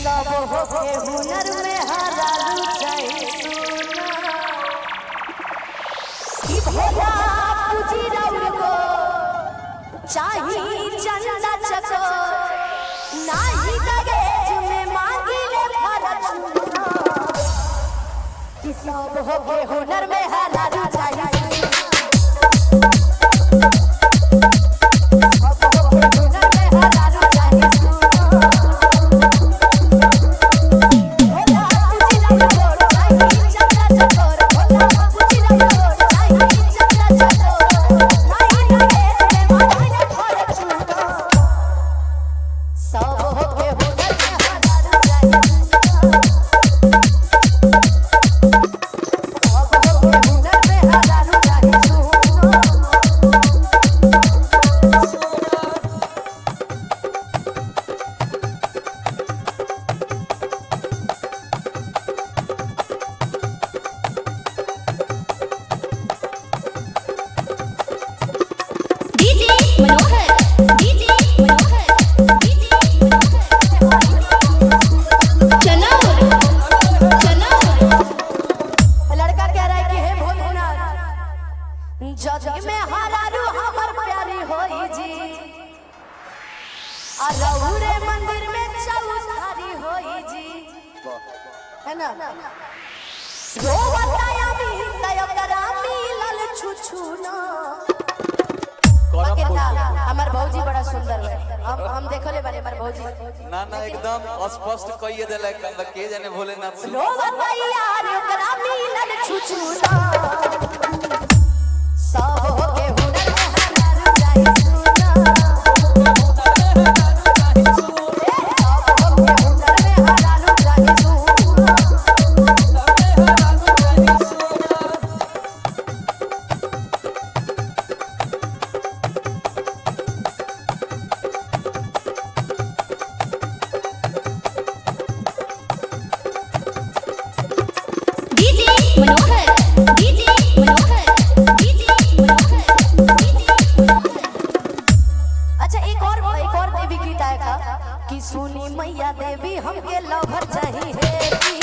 सब होके हुनर में हरारू चाहे सोना कि भोला पूजी राउर को चाही चंदा चकोर नाही दहेज में मांगी ले फरचूना कि सब होके हुनर में हरारू चाहे सोना सब होके हुनर में हरारू चाहे सोना भोला पूजी राउर को चाही चंदा चकोर भोला पूजी राउर को चाही चंदा चकोर नाही दहेज में मांगी ले फरचूना सब होके हुनर में हरारू चाहे सोना सब होके हुनर में हरारू चाहे सोना DJ Manohar DJ Manohar DJ Manohar Chanaur Chanaur लड़का कह रहा है कि हे भोलेनाथ जग में हरारू हमर प्यारी होई जी आ रहुरे मंदिर में चौधारी होई जी है ना रोवताया भी तयकरा मिलल छुछु ना करब कितना फोटो। हमर भौजी बड़ा सुंदर है हम देखले बानी हमर भौजी ना ना एकदम स्पष्ट कहिए देलक मतलब के जाने भोलेनाथ से। रोवताया रे ओकरा मिलल छुछु ना सब होके हुनर में हरारू चाहे सोना सब होके हुनर में हरारू चाहे सोना DJ Manohar DJ Manohar DJ Manohar DJ Manohar अच्छा एक और देवी गीत आया था कि सुनी मैया देवी हमके लवर चाहिए।